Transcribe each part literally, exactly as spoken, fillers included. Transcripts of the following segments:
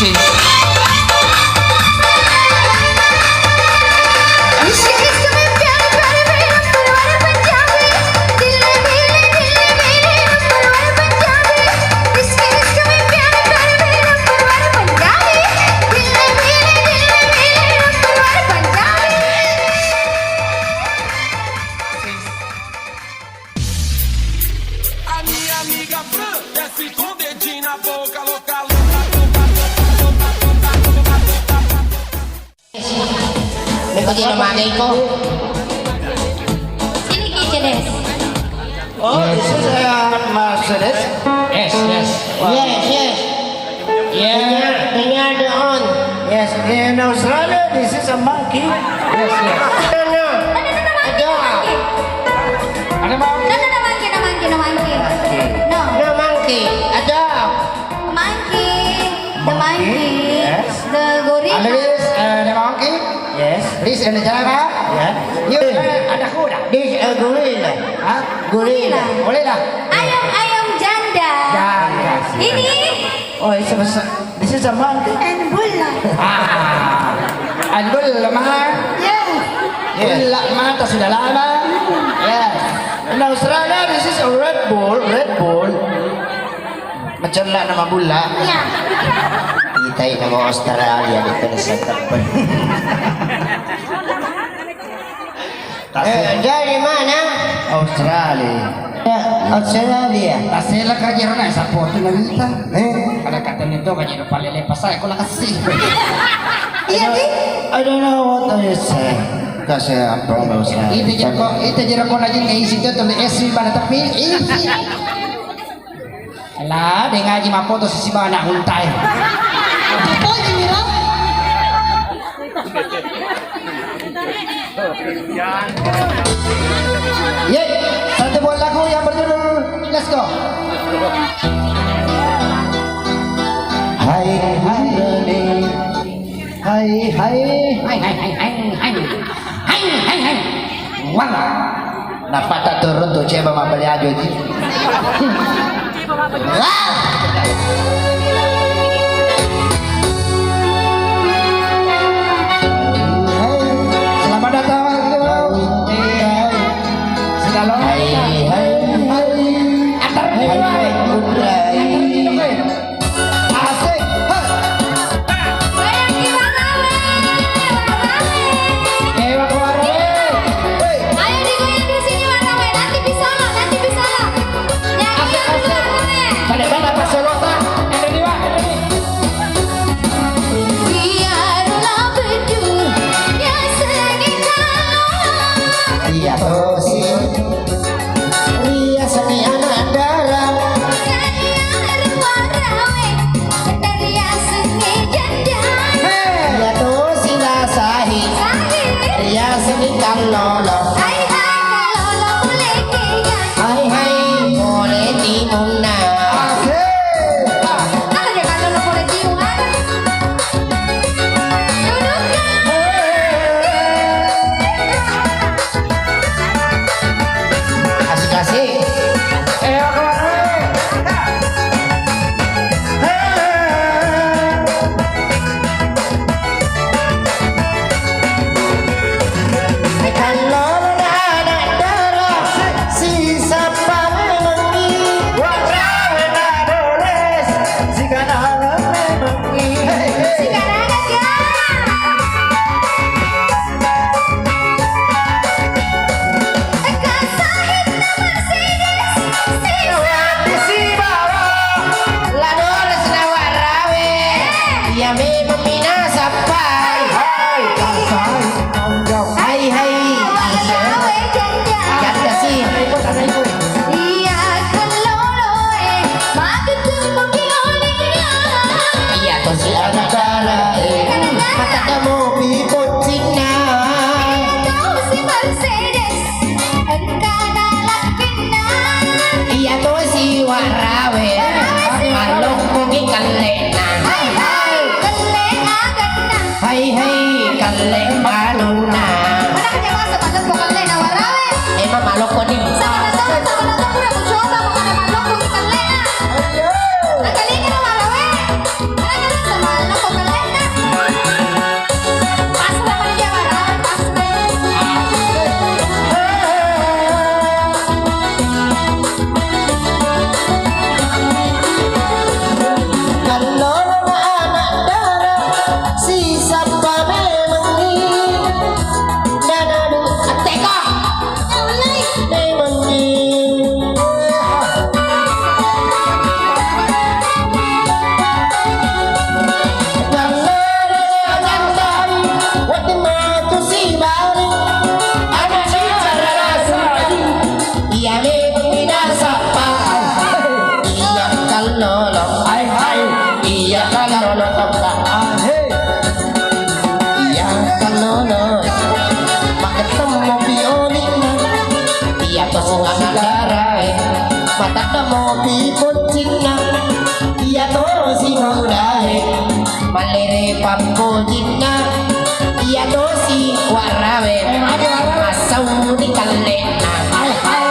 A minha amiga Fran desce com o dedinho na boca, louca, louca, louca. Mengko jeno mane iko. Sini ki, Cedes. Oh, this is a Mercedes. Yes, yes. Wow. Yes, yes. Yeah. Ini, ini ada on. Yes, in Australia, this is a monkey. Yes, yes. No, no. Ada. Ada monkey. No, no, no, monkey, no, monkey, no, monkey. No. No monkey. Ada. Monkey. The monkey. Yes. The gorilla. Ada, uh, the monkey. Yes. This and the tiger. Yeah. You, uh, ada kuda. This a gorilla. Hah? Gorilla. Boleh dah. Ayam, ayam janda. Janda. Ini. Oh, it's a, this is a monkey. And bulla. Ah. And bulla, ma. Yes. Yes. Bulla mata sudah lama. Yes. In Australia, this is a Red Bull. Red Bull. Macella na mabulla. Iya. Itai nama Australia di Penesa Tebel. Eh, dari mana? Australia. Ya, Australia. Tasela ka jero na sapotu na wita. Eh? Ada kata ni to ka jero palele pasai ko lakasi. Iya, di? I don't know what you say. Kasi apa nggak usah. Itu jero ko, itu jero ko lagi isi to, tulis esi mana tapi isi. Lah, de' ngaji mappoto sisi bana untai. Apa ini, Ra? Ye, satu buah lagu yang berjudul Let's Go. Hai, hai, hai. Hai, hai. Hai, hai, hai, hai, hai. Hai, hai, hai. Wala. Napata turun tu ceba mabali ajo ji. Wah. Selamat datang, Bro. Sudah lama. Hai, hai, hai. Antar. Hai, hai, hai. Asik. Hei. Sayang kita rame, rame. Dewa keluar, hei. Hei. Ayo digoyang di sini, rame. Nanti bisa lah, nanti bisa lah. Yang asik, ini asik. Rame. Pada, pada, pas solo, tak? Kallolo tokka ahe. Iya kallolo. Makettemmo pi olinna. Iya to suka nagarae. Mataddamo pi poncinna. Iya to sibaulae. Mallere pappojinna. Iya to si warawe. Massauni kallenna. Hai hai.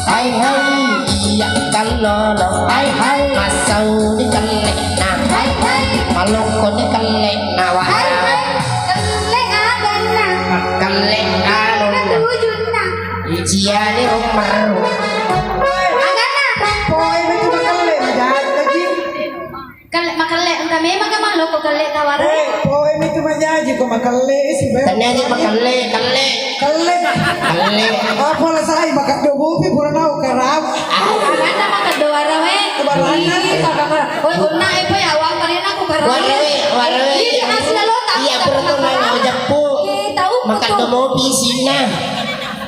Hai hai, iya kallolo. Hai hai. Massauni kallenna. Hai hai. Malokkoni kallenna wa. Hai hai. Kelle aganna. Kelle aganna. Katujunna. Iciani rumah. Aganna. Poi betul kelle, jahat lagi. Kelle, makelle, engka memang ka maloko kelle tawara. Eh, poe mi tu majaji ko makelle si be. Tania aja makelle, kelle. Kelle. Kelle. Apa lah sai makan dobo pi pura nau karau. Karena makan doara we. Kebarangan. Ih, kakak. Oh, guna apa ya awang karena aku karau. Warawe, warawe. Iya, asli lo tak. Iya, pura tuh nang mau japu. Iya, tahu. Makan dobo pi sina.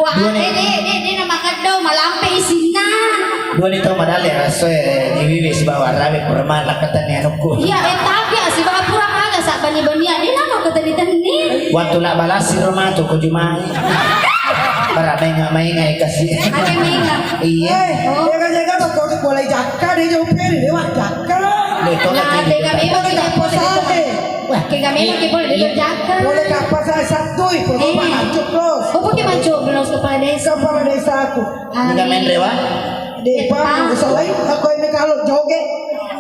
Wah, dua nih. Eh, dek, dek, dek, na makan do, malampe isinna. Dua nih tau madale rasoe, diwiwi sibawa rawe, pura malak katanya anukku. Iya, eh, tapi ya, sibawa pura kaga sak bani-bania, dek, na kau keteni-teni. Waktu nak balas si rumah tuh, kau jumai. Bara mainga-mainga ya kasih. Ada mainga. Iya. Eh, jaga-jaga bakal boleh jakka deh, jauh peri lewat jakka. Nah, tega memang kita boleh. Wah, kega memang kita boleh dikerjakan. Boleh kapan saya satu itu, eh. Pak Mancuk Bros. Oh, pakai Mancuk Bros, kepala desa. Kepala desa aku. Ini main rewa. Di Pak, selain aku ini kalau joget.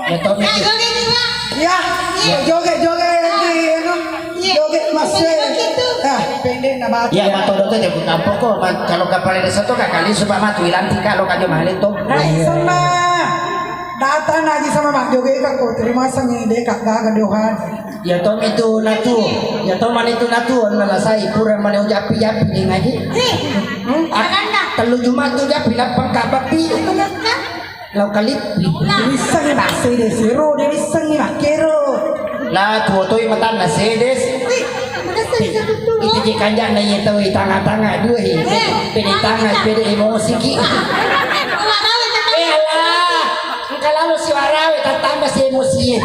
Ya, Tommy. Nah, joget nih, Pak. Ya, joget-joget lagi, anu. Joget masih. Ah, pendek na batu. Ya, Pak Todo tuh jago kampung kok. Kalau kepala desa tuh kakak ini suka mati, lantik kalau kajo malik tuh. Nah, sama. Datang lagi sama Mak Joget kok, terima sengi deh kak gaga dohan. Ya to mitu natu, ya to manitu natu, onna lasai pura mani ujapi-japi deh ngaji. Hmm? Ah, tellu Jumat tu japi lapang kak babi. Lau kalippi. Diwissengi maksedes ero, diwissengi makkero. La tuo toi matanna sedes. Itu je kanjana ye tau tanga-tanga dua he. Pede tanga, pede emosi ki. Eh Allah, engka lalo siwarawe tattamba si emosi.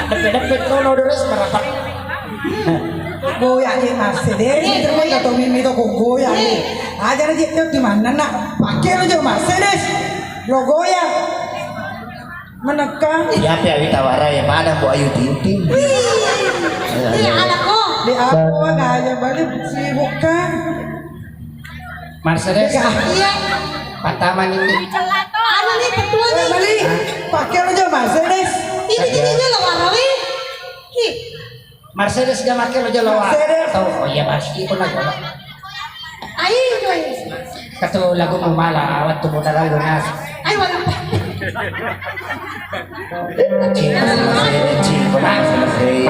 Depe-depe tono dores marapat. Goyang je Mercedes, terus kata Mimi to kok goyang je. Aja na je di mana nak? Pakai lo je Mercedes. Lo goyang. Menekang. Iya pe awita wara ya pada Bu Ayu Ting Ting. Iya, iya. Di apa aja balik sibuk kan? Mercedes. Iya. Pertama ini. Anu nih ketua nih. Balik. Pakai lo je Mercedes. Ini jadi je lo warawi. Ih. Mercedes ga make lo jolo wa. Mercedes. Tau, oh iya, pasti itu lah jolo. Ayo, guys. Katu lagu mau malah, waktu mau tahu lunas. Ayo, waduh. Cik, Mercedes, cik, Mercedes.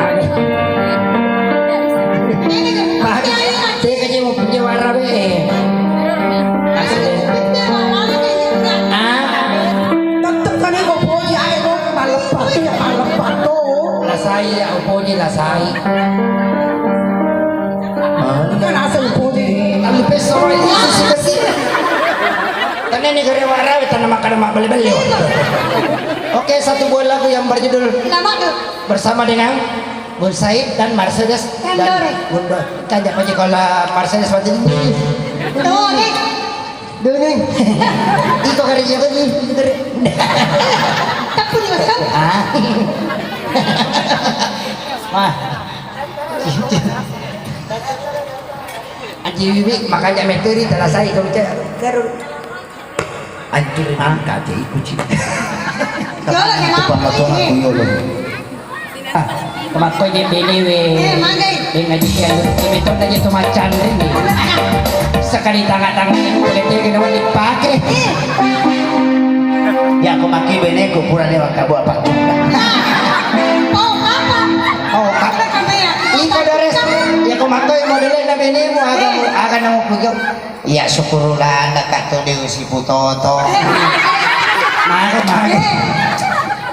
Ini kan, Pak, ayo, ayo. Cek aja mau punya warna be. Mercedes. Ah. Tetep kan iko poji ae ko malepat ya malepat to. Lasai ya upoji lasai. Kan asa upoji. Tapi peso itu susu kecil. Karena ini gare warawe tanah makan mak beli-beli. Oke, satu buah lagu yang berjudul Nama tuh. Bersama dengan Bun Said dan Mercedes dan Kandore. Bun Do-, kan siapa sih kalau Mercedes waktu ini? Tuh, nih. Dulu nih. Iko kerja apa nih? Tapi di mana? Ah. Wah. Aji Wiwi, makanya meteri telah saya kalau cek. Anjir, angkat ya, ikut sih. Yolo, kenapa? Itu pemotong aku, yolo. Ah, kemakko je bene we. Eh, magai. Eh, ngaji ya, lu. Betul aja tuh macan, ini. Sekali tangan-tangan, boleh dia kena dipake. Eh. Ya, aku maki bene, ku pura dewa kabu apa? Nah. Oh, apa? Oh, apa? Apa namanya? Iko dores. Ya, aku makko yang modelnya bene, mu agak, eh, agak nang kujo. Iya, syukurullah, nda katto de usiputoto. Mare, mare.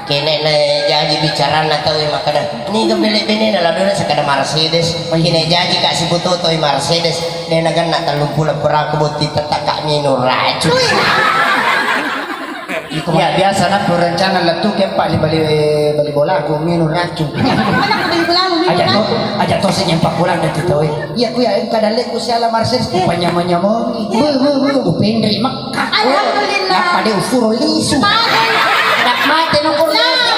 Kene na jaji bicarana tau e makkeda, niga bele benena la dona sekeda Mercedes. Kene jaji ka siputoto i Mercedes, de nagenna tellumpulo perang kebotti tettaka minung racun. Iya, biasa na rencana lettu ke, Pak, di bali, bali bola, aku minum racun. Mana aku bali bola, aku minum Aja to, racun. Aja to sih nyempak pulang dari kita, weh. Iya, ku ya, engka dalleku siala Marcel, ku panyamang-nyamangi. Bu, bu, bu, ku penri Mekah. Alhamdulillah. Napa de ufuro lisu. Nak mate no kor lisu.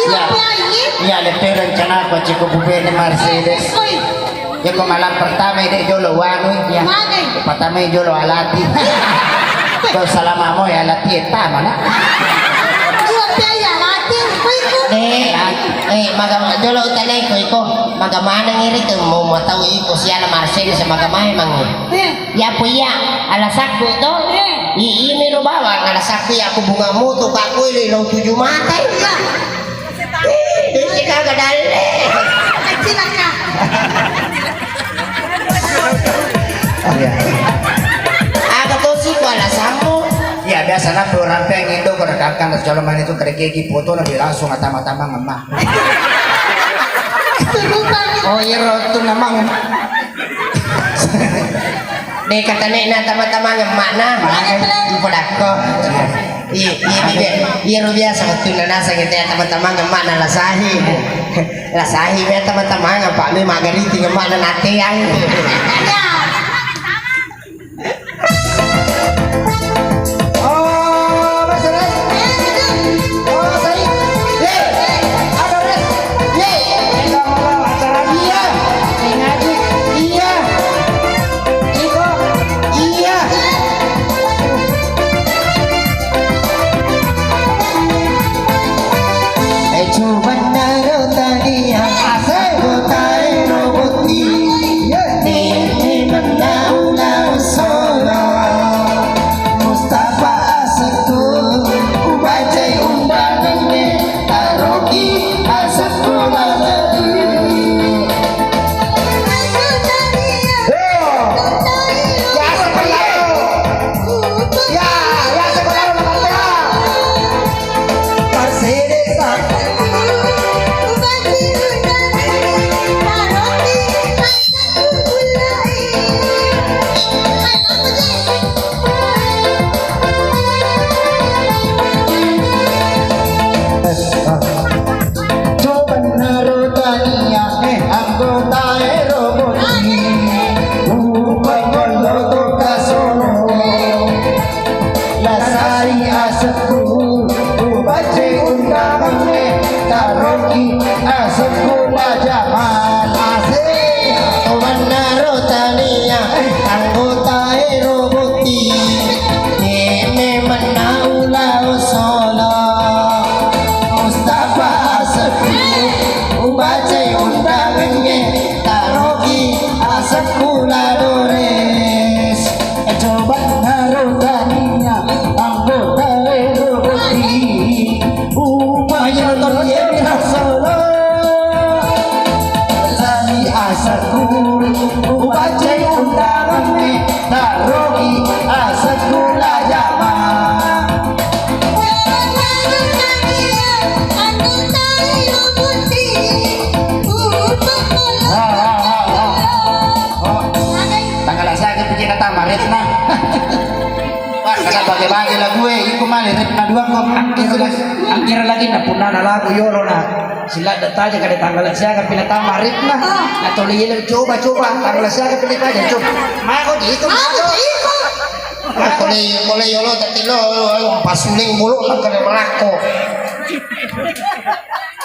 Iya. Iya, lettu rencana aku ciko bubene Mercedes. Oi. Iya, ko malam pertama de jolo wanu, iya. Mana? Pertama jolo alati. Ko salama mo ya alati eta mana? Iya, alati. Oi, ku. Eh, eh, maga jolo utanai ko iko. Maga maneng iri tu mau, mau tahu iko siala Marcel sama maga mai mangi. Eh. Ya apa iya? Alasakku to? Eh. I, ini ro bawang alasakku ya, aku bunga moto, kak, kue lo tujuh mata. Iya. Ih, kagak dalle. Kecil, Kak. Iya. Aga tosi ku alasanmu? Iya, biasa na tu rampeng itu, kalau kakak kalau mani itu kerja foto lebih langsung atama-tama ngemah. Itu lupa. Oh, iya, ro tu nama ngemah. De katane na tama-tama ngemma na. Mane, Pre? Ipodakko. Iya, iya, iya, iya, ro biasa wettunna naseng te tama-tama ngemma na lasahi. Lasahi me tama-tama ngapa me magari ti ngemma na nateang. Iya. Oh, Mas Res. Oh, Sai. Ye. Ada Res. Ye. Kita mau acara iya. Ngaji iya. Iko iya. Eh, coba naro tadi ya. Asik. Kota Robotti. Ye. Ini mendaula solo. Mustafa asekku, ubacai undangangnge, taroki asekku maseku. Yo! Ya, sekolah. Ya, ya, sekolah, sekolah. Mercedes, ah. Coba naro tania, eh, anggota ero boti. Upengollo toka solo. Lasai asekku, ubace undangangnge, taroki asekku lajaman. Asik. Mennaro tania anggota ero boti, nene mennau lao solo. Mustafa asekku, ubacai undangangnge, taroki asekku la Dores. Coba naro tania anggota ero boti. Upaya nonton yemi solo. Tadi asekku, ubacai undangangnge, taroki asekku lajama. Tanggal satu pijina tamarit nah. Wah, kada bage-bage lagu e, iko male rek na dua ko. Angkira lagi, angkira lagi na punna na lagu yolo na. Siladda taja kada tanggal siaga pina tama rek na. Atau le yele coba, coba, tanggal siaga pina taja, coba. Mako di itu, mako. Mako le, mako le yolo tadi lo, pasuling bulu na kada melako.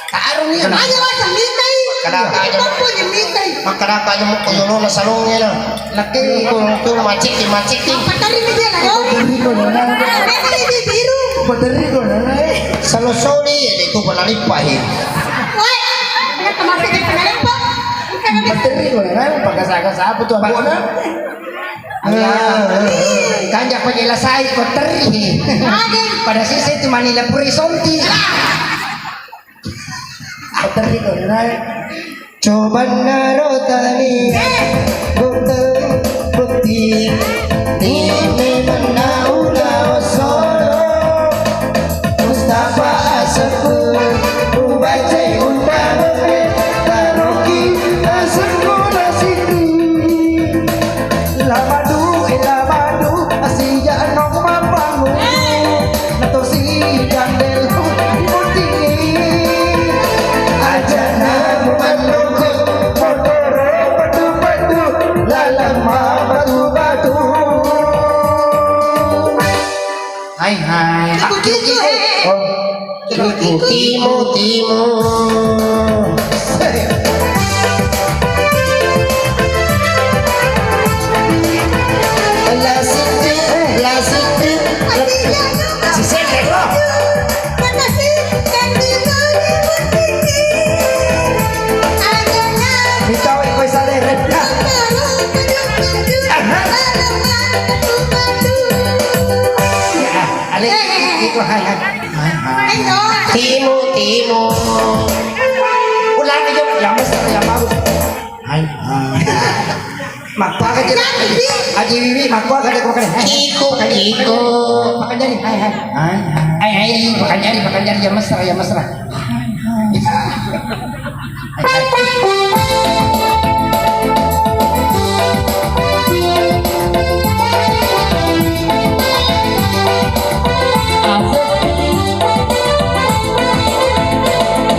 Tarung iya. Aja lah, mitai. Kada apa aja. Apa yang mitai? Makkadaka aja mukko yolona salongnge na. Nakke ko, ko macikki, macikki. Pattari mi dia na. Pattari ko na. Pattari ko na. Salo soli ya itu pernah lipahi. Woi, ya kemarin dia pernah lipa. Pattari ko na. Pakasaka sapa tu abona? Kanja penyelasai ko teri. Pada sisi itu manila puri sonti. Pattari ko na. Coba naro tania, bukti, bukti. Nini menau lao solo. Mustafa asekku, ubacai undangangnge, taroki asekku nasiti. Lamadu, eh, lamadu, asija nong mapangu. Kiku, kiku. Oh. Kiku, kiku. Timu, timu. Lasiti, lasiti. Si Sele, oh. Mitau iko salere. Aha. Ya, ale, iko, hai, hai. Hai, hai. Timu, timu. Ulangi, yuk. Yang besar, yang bagus. Hai, hai. Makkuaga je. Aji Wiwi, makkuaga je, kok, hai, hai. Iko, iko. Pakanjari, hai, hai. Hai, hai. Hai, hai, pakanjari, pakanjari, yang mesra, yang mesra. Hai, hai.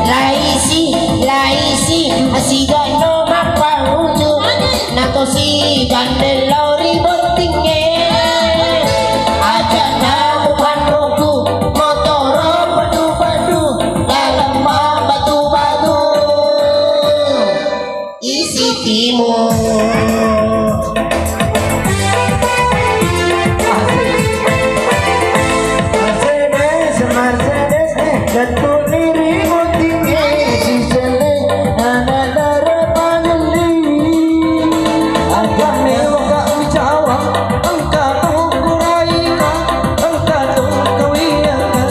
Laisi, laisi, siganno mapparuju, natosi gandeng lao ri bottingnge. Aja' namu panroku, motoro' padu-padu, laleng mabbatu-batu. Isi timu. Mercedes, Mercedes, eh, ketuk liri muting, eh, si Sele, anak dara pangelli. Agak mewah kak ucawa, engka tungkuraika, engka tungkuiaka.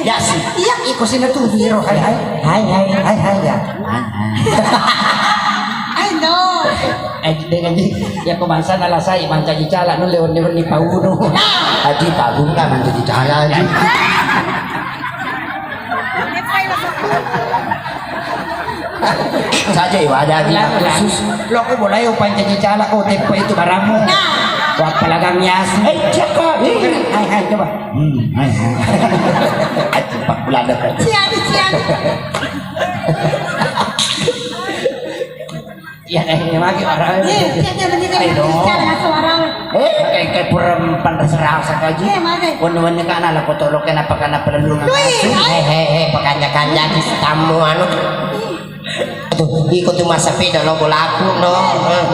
Yasi. Iya. Iko sina tu biro, hai, hai. Hai, hai. Hai, hai, ya. Hai, hai. Hai, no. Eh, dengan di, ya, ko bangsa na lasai mancaji cala, nulle wenni-wenni paunu. Nah. Aji paunu ka mancaji cala, aji. Saja iwada, aji. Lah, lah. Khusus. Lo, ko boleh, oh, pancaji cala, oh, tempo itu barangmu. Nah. Wah, pelagang yasi. Eh, cakap. Hai, hai, coba. Hmm, hai, hai. Aji, Pak, bulan depan. Cian, cian. Ya, eh, ini lagi orang. Eh, cian, cian, bener, ayo dong. Cian, dengan suara. Eh, kayak, kayak pura panrasa-rasa aja. Eh, mana? Wani-wani kana lah, foto lo kenapa kana pelelung. Wih, asu. Hai. Hei, hei, hei, pakanja-kanja di tamu anu. Aduh, iko tu massapeda lo bolaku, no.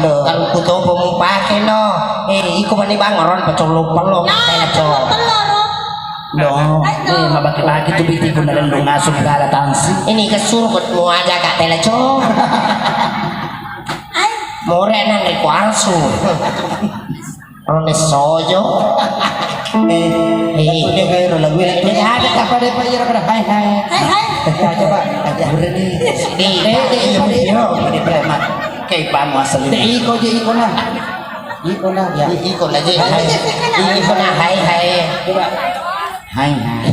No. Karungku topo mupake, no. Eh, iko mani bang, ron pacollo pello, nah, tela co. Pello, ro. No. Ai, no. Eh, mabaki-baki tu biti guna lelung asu gala tansi. Ini kesurkut mu aja, Kak, tela co. Ai. More nang reko asu. Rone sojo. Eh, eh, ini kayak lagu ini. Ini ada apa deh, Pak? Iya, pada. Hai, hai. Hai, hai. Ya, coba. Ada. Udah nih. Di, eh, eh, iya, iya. Iya, iya, iya. Kayak Pak Muasal ini. Iko je, iko nah. Iko nah, ya. I-, iko nah, je. Hai. Iko nah, hai, hai. Coba. Hai, hai.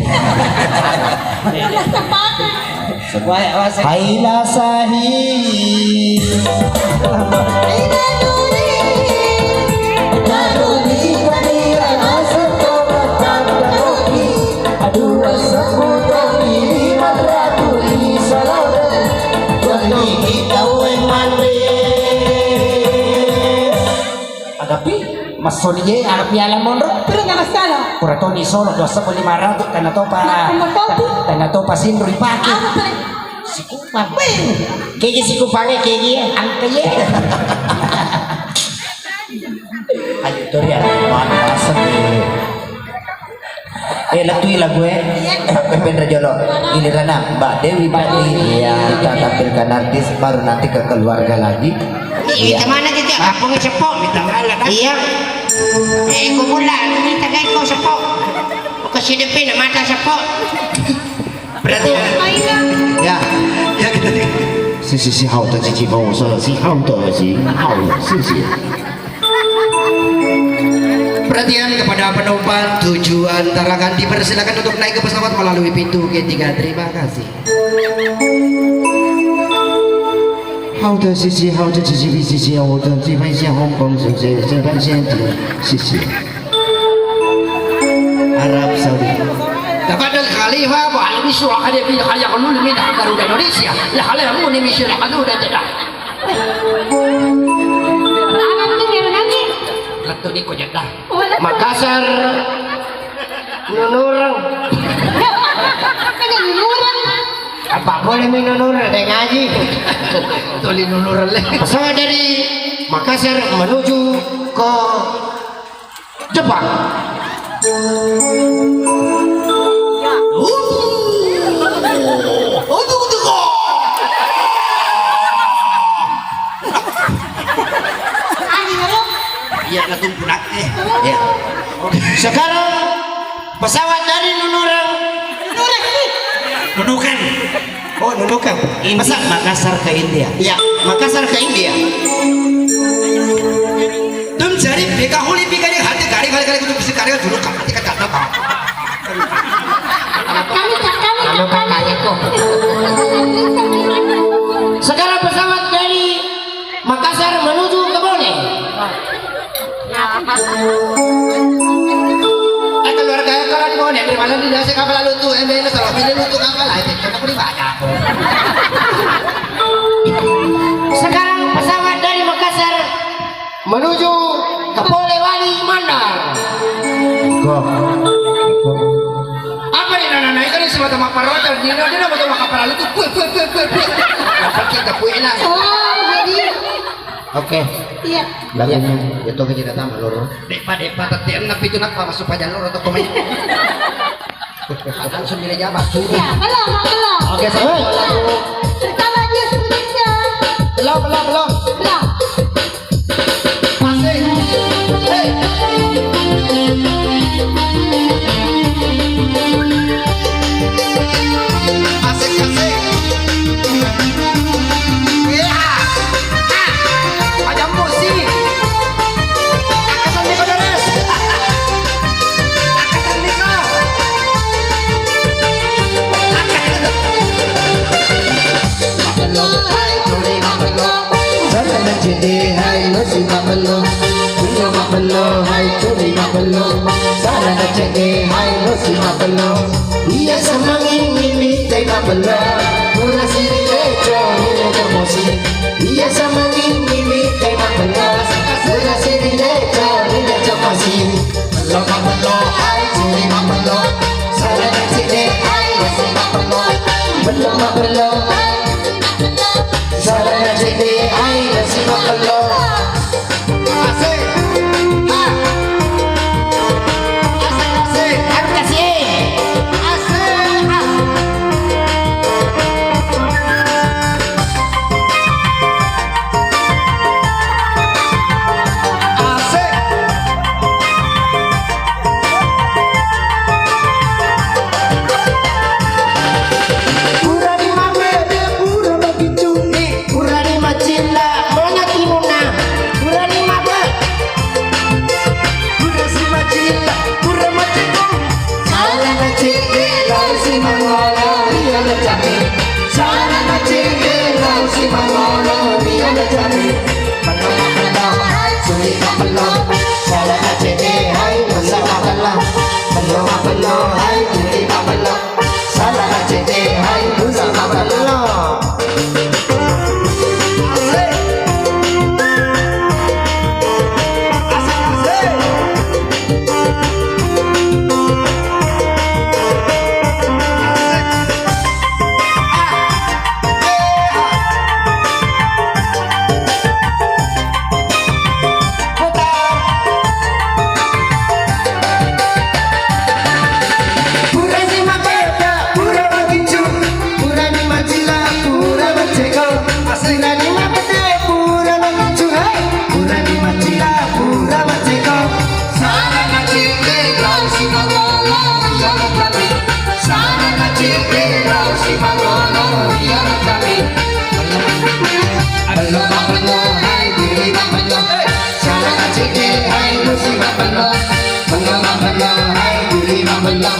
Hai, lasahi. Agapi, massoni je, agapi ala monro. Pura nggak masalah. Pura toni solo, dua sebbu lima ratu, tanah topa. Nah, tanah topi. Tanah topa sinru dipake. Apa? Sikupang. Wih. Kegi sikupange, kegi, eh. Angke ye. Ayo, tori, anak, mana masuk, eh. Eh, letui lagu, eh. Iya. Eh, penre jolo. Giliranna Mbak Dewi tadi. Iya. Kita tampilkan artis, baru nanti ke keluarga lagi. Iya, iya. Kemana kita? Apa nggak sepok? Minta maaf lah, kan? Iya. Eh, kau pula, minta kayak kau sepok. Kau kasih depan, mata sepok. Berarti, ya, ya, kita. Si, si, si, hau, ta, si, si, bau, so, si, hau, ta, si, hau, si, si. Perhatian kepada penumpang tujuan Tarakan, dipersilakan untuk naik ke pesawat melalui pintu G tiga. Terima kasih. Hau, ta, si, si, hau, ta, si, si, si, si, hau, ta, si, si, Hong Kong, si, si, si, si, si, si, si. Arab Saudi. Dapat dari Khalifah, Pak Alwi, suaka dia pindah kaya kalau lu minta Garuda Indonesia. Ya, Khalifah, mau nih misi lah, kan udah jelas. Lettu niko Jeddah. Makassar, Nunureng. Kan nunureng. Apa boleh mi nunureng, dek ngaji. Tuli nunureng le. Pesawat dari Makassar menuju ke Jepang. Iya, natumpu nak. Eh, iya. Sekarang pesawat dari Nunureng. Nunukan. Oh, Nunukan. Indi-, Makassar ke India. Iya, Makassar ke India. Tum cari beka huli bika di hati kari kali kali kudu bisi kari dulu kak hati kata apa? Kami tak, kami tak, kami. Sekarang pesawat dari Makassar menuju ke Bone. Eh, keluarga ya, kalau di Bone, di mana di nasi kapal lalu tuh, eh, beda kalau beda lu tuh kapal aja, kita pergi baca. Sekarang pesawat dari Makassar menuju ke Polewali Mandar. Kok? Apa nih, nana, nana, itu nih semua sama parota, di mana dia mau sama kapal lalu tuh, pui, pui, pui, pui, pui. Dapat kita pui enak. Oh, jadi Oke. Iya. Lagunya itu aja datang, loro. Depa, depa, tete, enak itu napa masuk pajan loro atau komen? Langsung bila jawab. Iya, belum, belum. Oke, saya. Pertama dia Indonesia. Belum, belum, belum. Belum. Asik. Hei. Asik, asik. Iya. Ah, Pak Jambu, sini. Angkatan Niko Dares. Angkatan Niko. Mabello, hai, tuli mabello. Sarana cedde, hai, losi mabello. Bunga mabello, hai, tuli mabello. Sarana cedde, hai, losi mabello. Iya samangi mimi tai mabello, pura siri leco, ri leco mosi. Iya samangi mimi tai mabello, pura siri leco, ri leco mosi. Bello mabello, hai, tuli mabello. Sarana cedde, hai, losi mabello. Bello mabello, hai. Sarana cedde, hai, losi mabello. Asik. Ah. Asik, asik. Asik, asik. Asik. Ah. Asik. Purani mabbere, pura makicunni, purani macilla, mona timunna, purani mabbe-, pura si macilla, pura macilla. Sala macilla, sala si mangolo, iya macami. Sala macilla, sala si mangolo, iya macami. Bello mabello, hai, tuli mabello. Sarana cedde, hai, losi mabello. Bello mabello, hai, tuli mabello. Sarana cedde, hai, losi mabello. Asik. Asik, asik. Purani mabbere, pura makicu, purani macilla, pura maceko. Asli nani mabbere, pura makicu, hai. Purani macilla, pura maceko. Sarana cedde, losi mangolo, iya macami. Sarana cedde, losi mangolo, iya macami. Bello mabello, hai, tuli mabello. Sarana cedde, hai, losi mabello. Bello mabello, hai, tuli mabello.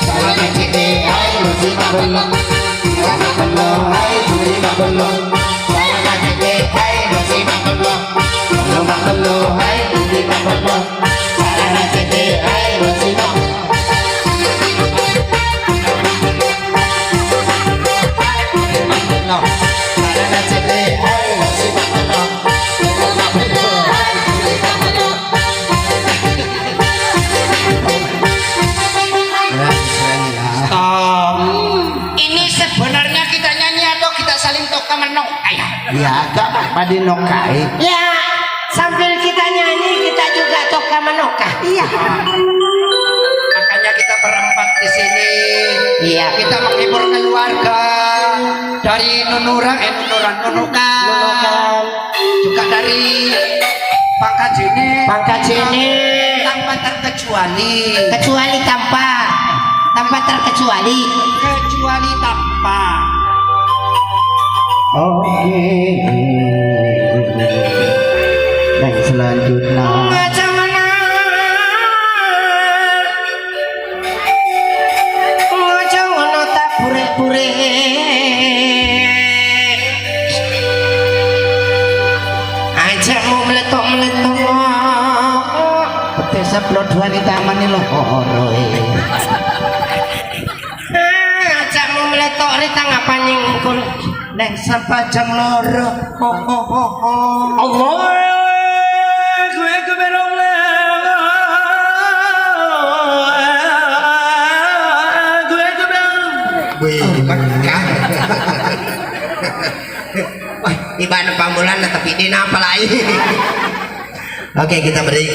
Sarana cedde, hai, losi mabello. Bello mabello, hai, tuli mabello. Sarana cedde, hai, losi mabello. Bello mabello, hai, tuli mabello. Sarana cedde, hai, losi mabello. Sarana cedde, hai, losi mabello. Bello mabello, hai, tuli mabello. Ya, agak pada nokai. Ya, sambil kita nyanyi, kita juga toka menoka. Iya. Makanya kita berempat di sini. Iya. Kita menghibur keluarga dari Nunurang, eh, Nunuran, Nunukan. Nunukan. Juga dari Pangkajene. Pangkajene. Tanpa terkecuali. Kecuali tanpa. Tanpa terkecuali. Kecuali tanpa. Oke. Dan selanjutnya. Aja ngono tak pure-pure. Aja mau meletok-meletok. Pete seplot dua di taman ini loh. Aja mau meletok di tengah panjang. Neng sampajang loro. Ho, ho, ho, ho. Allahu Akbar, Allahu Akbar. Wih, Mekah. Wah, ibadah pambulan tapi dia napa lagi? Oke, kita beri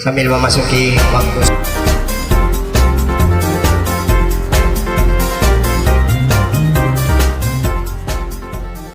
sambil memasuki waktu.